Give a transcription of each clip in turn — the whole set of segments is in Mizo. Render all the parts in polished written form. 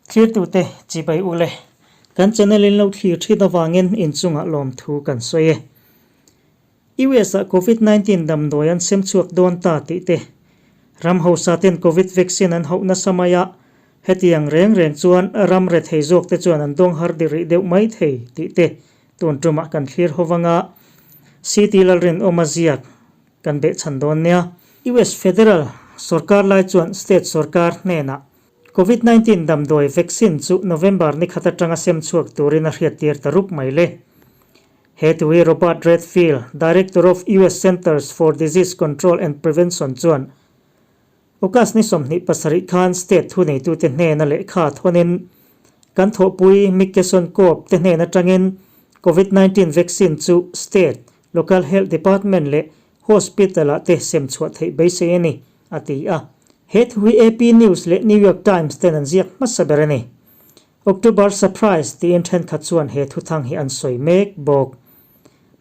Thirtute chibai u le. Kan channel in lo thlir thin avangin inchungah lawmthu kan sawi e. US ah Covid 19 damdawi an sem chhuak dawn ta tih te, ram hausa ten Covid vaccine an hauh nasa mai a, hetiang reng reng chuan ram rethei zawk te chuan an dawng har di rih deuh mai thei tih te tun tumah kan thlir ho vanga CT Lalrinawma ziak kan behchhan dawn nia. US Federal sorkar lai chuan state sorkar hnenah Covid 19 damdawi vaccine chu November ni khat atanga sem chhuak turin a hriattir ta rup mai le. He tui Robert Redfield, Director of US Centers for Disease Control and Prevention chuan August ni 27 khan state thuneitute hnena lehkha thawnin kan thawhpui Mickeson Corp te hnen atangin Covid 19 vaccine chu state, local health department leh hospital-ah te sem chhuah theih beisei a ni, a ti a. He thu hi AP News leh New York Times ten an ziak hmasa ber a ni. October Surprise tiin thenkhat chuan he thuthang hi an sawi mek bawk.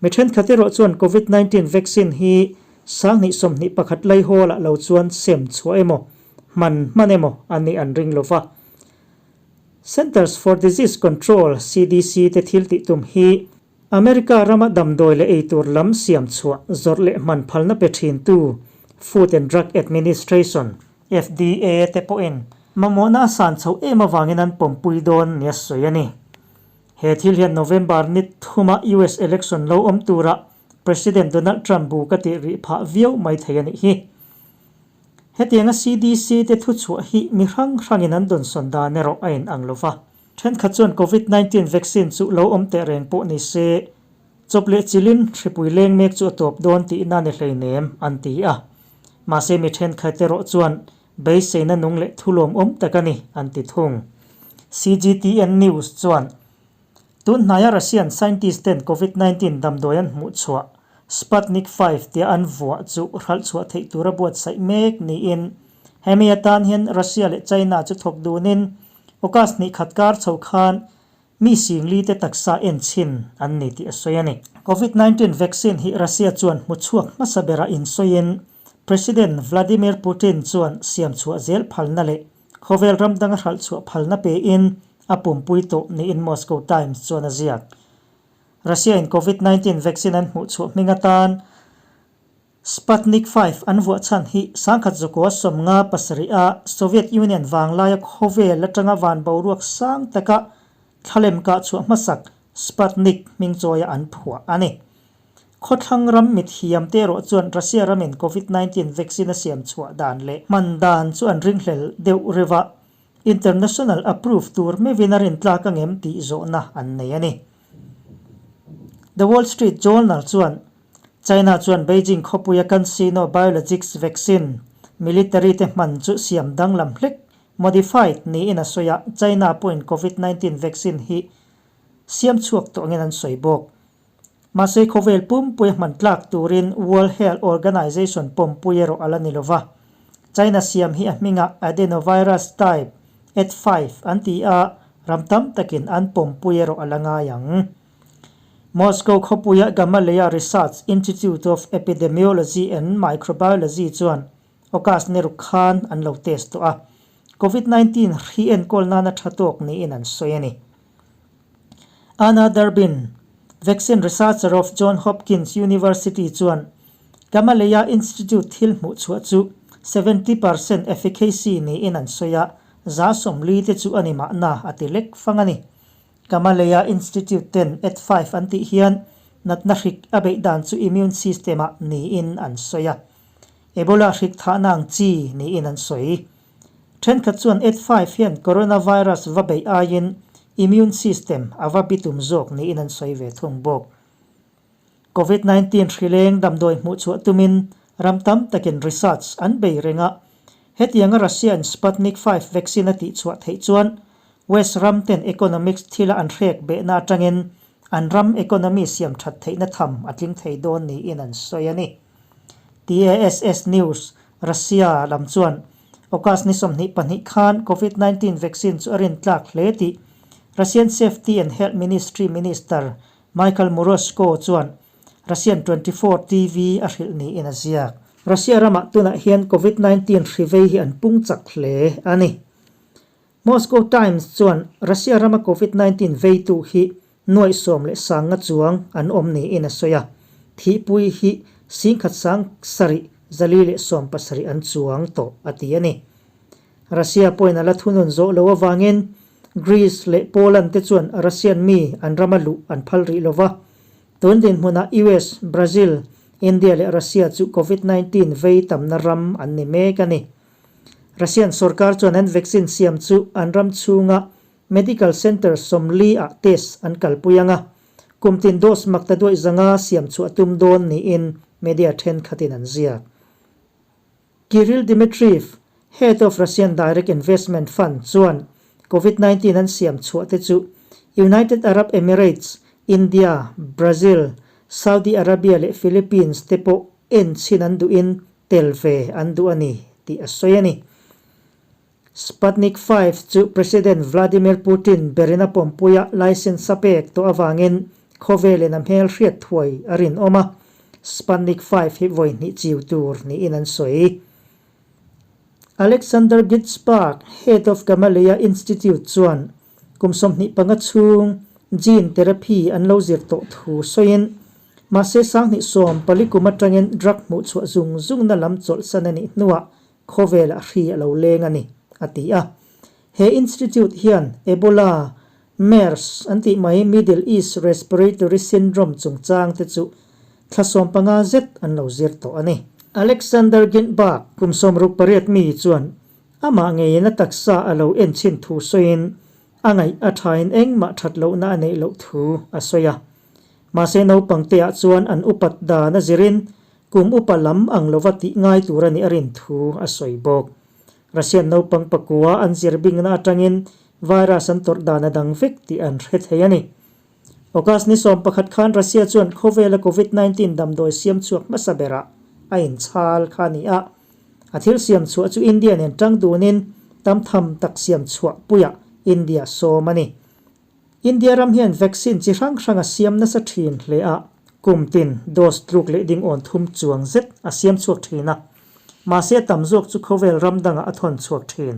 Mi thenkhat erawh chuan Covid 19 vaccine hi 2021 lai hawlah lo chuan sem chhuah emaw, hman hman emaw a nih an ring lo va. Centers for Disease Control, CDC, te thil tih tum hi America rama damdawi leh eitur lam siam chhuah zawrh leh hman phalna pe thintu Food and Drug Administration, FDA, te pawhin mamawhna a san chhoh em avangin an pawmpui dawn nia sawi a ni. He thil hian November ni thuma US election lo awm tura President Donald Trump bu ka tih rih phah viau mai thei a nih hi. Hetianga CDC te thuchhuah hi mi hrang hrangin an dawnsawn dan erawh a inang lo va. Thenkhat chuan Covid 19 vaccine chu lo awm teh reng pawh ni se, chawp leh chilin hripui leng mek chu a tawp dawn tihna ni hleinem, an ti a. Mahse mi thenkhat erawh chuan beiseina nung leh thulawm awm tak a ni, an ti thung. CGTN News chuan tun hnaia Russian scientist ten Covid 19 damdawi an hmuh chhuah Sputnik 5 tia an vuah chu hralh chhuah theih tura buatsaih mek niin hemi atan hian Russia leh China chu thawk dunin August hnih khat kar chho khan mi singli te taksa en chhin an ni tih a sawi a ni. Covid 19 vaccine hi Russia chuan hmu chhuak hmasa berah insawiin President Vladimir Putin chuan siam chhuah zel phalna leh khawvel ram danga hralh chhuah phalna pein a pumpui tawh niin Moscow Times chuan a ziak. Russia in Covid 19 vaccine an hmuh chhuah hming atan Sputnik 5 an vuah chhan hi 1957 a Soviet Union vanglaia khawvel atanga van boruak sang taka thlalem kah chhuah hmasak Sputnik hming chawia an phuah a ni. Khawthlang ram mithiam te erawh chuan Russia ramin Covid 19 vaccine a siam chhuah dan leh hman dan chu an ringhlel deuh reuh a, international approve tur meuhin a rintlak angem tih zawhna an nei a ni. The Wall Street Journal chuan China chuan Beijing khawpuia CanSino Biologics vaccine military te hman chu siam danglam hlek, modified, niin a sawi a, China pawhin Covid 19 vaccine hi siam chhuak tawh angin an sawi bawk. Mahse khawvel pumpuia hman tlak turin World Health Organization pawmpui erawh a la ni lova. China siam hi a hmingah Adenovirus type Ad5 an ti a, ram tam takin an pawmpui erawh a la ngai ang. Moscow khawpuia Gamaleya Research Institute of Epidemiology and Microbiology chuan August ni ruk khan an lo test tawh a, Covid 19 hri enkawl nana tha tawk niin an sawi a ni. Anna Durbin, vaccine researcher of John Hopkins University chuan Gamaleya Institute thil hmuh chhuah chu 70% efficacy niin an sawi a, 40% te chu a ni mahna a ti lek fang a ni. Gamaleya Institute ten Ad 5 an tih hian natna hrik a beih dan chu immune system ah niin an sawi a. Ebola hrik thahna ang chi niin an sawi. Thenkhat chuan Ad 5 hian coronavirus va beih aiin immune system a va bitum zawk niin an sawi ve thung bawk. Covid 19 hrileng damdawi hmuh chhuah tumin ram tam takin research an bei reng a, hetianga Russia in Sputnik 5 vaccine a tihchhuah theih chuan West ram ten economics thila an hrek behna atangin an ram economy siam that theihna tham a tling thei dawn niin an sawi a ni. TASS News, Russia lam chuan August ni 22 khan Covid 19 vaccine chu a rintlak hle tih Russian Safety and Health Ministry Minister Michael Murashko chuan Russian 24 TV a hrilh niin a ziak. Russia ramah tunah hian Covid 19 hri vei hi an pung chak hle a ni. Moscow Times chuan Russia rama Covid 19 veitu hi nuaih sawm leh sanga chuang an awm niin a sawi a, thihpui hi singkhat sang sarih zali leh sawm pasarih an chuang tawh a ti a ni. Russia pawhin a la thunun zawh loh avangin Greece leh Poland te chuan Russian mi an rama luh an phal rih lo va. Tun dinhmunah US, Brazil, India leh Russia chu Covid 19 vei tamna ram an ni mek a ni. Russian sorkar chuan an vaccine siam chu an ram chhunga medical centre 40 ah test an kalpui ang a, kum tin dose makta duaih zanga siam chhuah tum dawn niin media thenkhatin an ziak. Kirill Dmitriev, head of Russian Direct Investment Fund chuan Covid 19 an siam chhuah te chu United Arab Emirates, India, Brazil, Saudi Arabia leh Philippines te pawh en chhin an duhin tel ve an duh a ni tih a sawi a ni. Sputnik V chu President Vladimir Putin berin a pawmpuia license a pek tawh avangin khawvelin a hmel hriat thuai a rinawm a, Sputnik V hi vawi hnih chiu tur niin an sawi. Alexander Gitspark, head of Gamaleya Institute chuan kum 25 chhung gene therapy an lo zir tawh thu sawiin, mahse 2014 kum atangin drug hmuh chhuah zung zungna lam chawlhsan a nih hnuah khawvelah hri a lo leng a ni, a ti a. He institute hian Ebola, MERS an tih mai Middle East Respiratory Syndrome chungchang te chu thla 15 zet an lo zir tawh a ni. Alexander Gintberg, kum 68 mi chuan amah ngeiin a taksa a lo en chhin thu sawiin a ngaih a thain engmah that lohna a neih loh thu a sawi a. Mahse naupang teah chuan an upat dan a zirin kum upa lam ang lova tih ngai tur a nih a rin thu a sawi bawk. Russian naupang pakua an zir bingna atangin virus an tawrh dan a dang vek tih an hre thei a ni. August ni 11 khan Russia chuan khawvela Covid 19 damdawi siam chhuak hmasa berah a inchhal kha a ni a. A thil siam chhuah chu India nen tang dunin tam tham tak siam chhuah puiah India sawm a ni. India ram hian vaccine chi hrang hrang a siam nasa thin hle a, kum tin dose tluk leh ding awn thum chuang zet a siam chhuak thin a. Mahse a tam zawk chu khawvel ram dangah a thawn chhuak thin.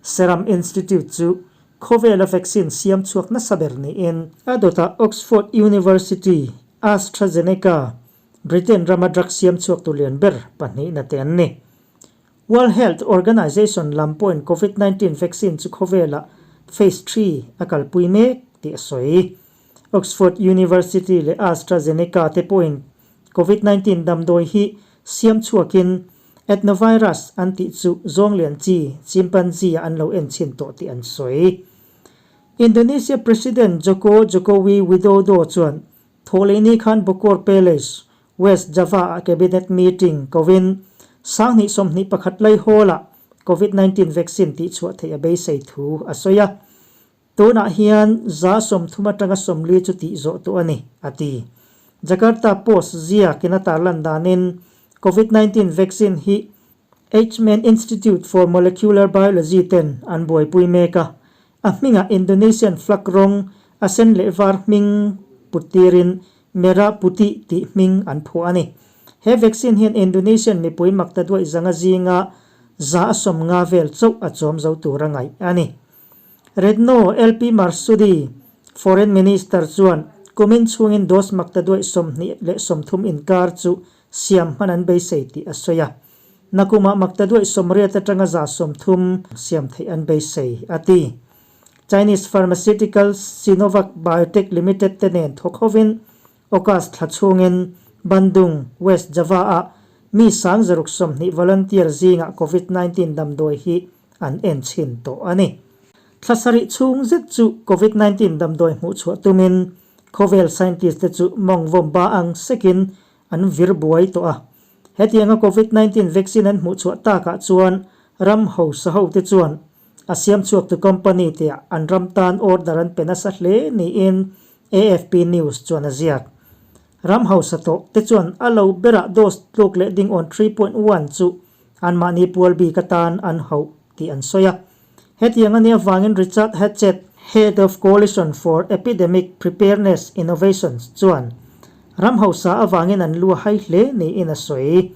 Serum Institute chu khawvela vaccine siam chhuak nasa ber niin, a dawtah Oxford University, AstraZeneca, Britain rama drug siam chhuak tu lian ber pahnihna te an ni. World Health Organization lam pawhin Covid 19 vaccine chu khawvelah phase 3 a kalpui mek tih a sawi. Oxford University leh AstraZeneca te pawhin Covid 19 damdawi hi siam chhuakin adenovirus an tih chu zawng lian chi chimpanzee ah an lo en chhin tawh tih an sawi. Indonesia President Joko Jokowi Widodo chuan Thawhlehni khan Bogor Palace, West Java-ah Cabinet meeting kovin 2021 lai hall-ah Covid 19 vaccine tihchhuah theih a beisei thu a sawi a. Tunah hian 30% atanga 40 chu tih zawh tawh a ni, a ti. Jakarta Post ziakin a tarlan danin Covid 19 vaccine hi Eijkman Institute for Molecular Biology ten an buaipui mek a, a hmingah Indonesian flag rawng a sen leh var hming put tirin Merah Putih tih hming an phuah a ni. He vaccine hian Indonesian mipui makta duaih zanga zinga 150 vel chauh a chawm zo tur a ngaih a ni. Retno LP Marsudi, Foreign Minister chuan kumin chhungin dose makta duaih 20 leh 30 inkar chu siam hman an beisei tih a sawi a. Nakumah makta duaih 80 atanga 130 siam theih an beisei, a ti. Chinese pharmaceutical Sinovac Biotech Limited te nen thawk hovin August thla chhungin Bandung, West Java-ah mi 620 volunteer zingah Covid 19 damdawi hi an en chhin tawh a ni. Thla sarih chhung zet chu Covid 19 damdawi hmuh chhuah tumin khawvel scientist te chu mawng vawm ba ang sekin an vir buai tawh a. Hetianga Covid 19 vaccine an hmuh chhuah takah chuan ram hausa ho te chuan a siam chhuak tu company te ah an ram tan order an pe nasa hle niin AFP News chuan a ziak. Ram hausa tawh te chuan a lo berah dose tluk leh ding awn 3.1 chu anmahni pual bik atan an hauh tih an sawi a. Hetiang a nih avangin Richard Hatchett, Head of Coalition for Epidemic Preparedness Innovations chuan ram hausa avangin an lu a hai hle niin a sawi.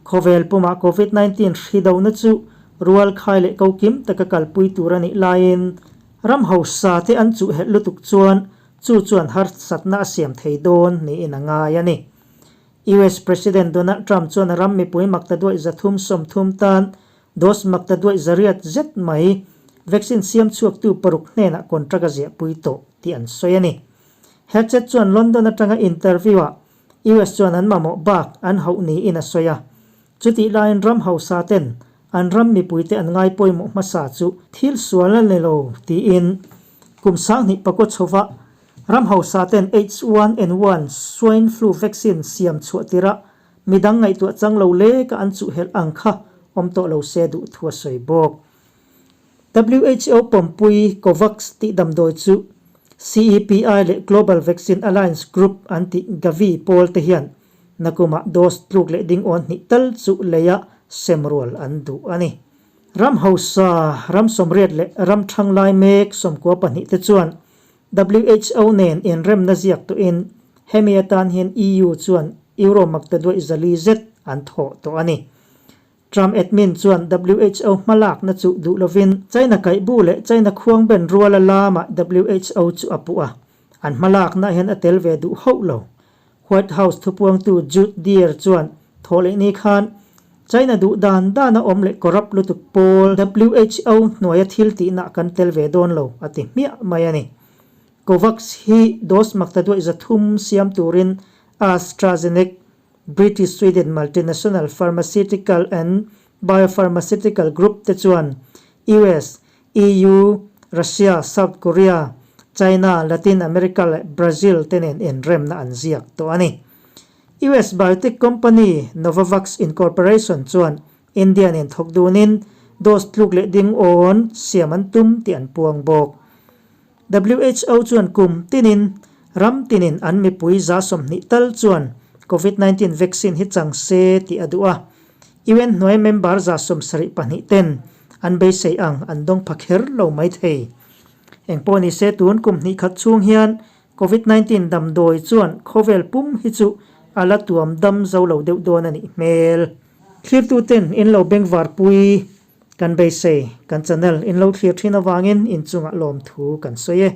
Khawvel pumah Covid 19 hri dona chu Rual khai leh ko kim taka kalpui tur a nih laiin ram hausa te an chuh helh lutuk chuan chu chuan harsatna a siam thei dawn niin a ngai a ni. US President Donald Trump chuan ram mipui makta duaih 330 tan dose makta duaih zariat zet mai vaccine siam chhuaktu paruk hnenah contract a ziahpui tawh tih an sawi a ni. Hegseth chuan London atanga interview-ah US chuan an mamawh bak an hauh niin a sawi a. Chutih laiin ram hausa ten an ram mipuite an ngai pawimawh hmasa chu thil sual a ni lo tiin kum 2000 pakua chhova ram hausa ten H1N1 swine flu vaccine siam chhuah tirah midang ngaihtuah chang lo leka an chuhhelh ang kha awm tawh lo se duh thu a sawi bawk. WHO pawmpui COVAX tih damdawi chu CEPI leh Global Vaccine Alliance Group an tih Gavi pawl te hian Nakumah dose tluk leh ding awn hnih tal chu leia sem rual an duh a ni. Ram hausa, ram sawmriat leh ram thang lai mek 12 te chuan WHO nen inremna ziak tawhin hemi atan hian EU chuan euro maktaduaih 400 zet an thawh tawh a ni. Trump admin chuan WHO hmalakna chu duh lovin China kaihbu leh China khuangben ruala lamah WHO chu a puh a, an hmalakna hian a tel ve duh hauh lo. White House thupuangtu Jude Deere chuan thawhlehni khan China duh dan dana awm leh corrupt lutuk pawl WHO hnuaia thil tihna kan tel ve dawn lo a ti hmiah mai a ni. Covax hi dose maktaduaih 300 siam turin AstraZeneca, British-Sweden multinational pharmaceutical and biopharmaceutical group te chuan US, EU, Russia, South Korea, China, Latin America leh Brazil te nen inremna an ziak tawh a ni. US biotech company Novavax Incorporation chuan India nen thawk dunin dose tluk leh ding awn siam an tum tih an puang bawk. WHO chuan kum tinin ram tinin an mipui 20% tal chuan Covid-19 vaccine hi chang se tih a duh a. UN hnuai member 72 ten an beisei ang an dawng pha kher lo mai thei. Engpawh ni se tun kum hnih khat chhung hian Covid-19 damdawi chuan khawvel pum hi chu a la tuam dam zo lo deuh dawn a nih hmel. Thlirtu ten in lo bengvar pui kan beisei kan channel in lo thlir thin avangin inchungah lawmthu kan sawi e.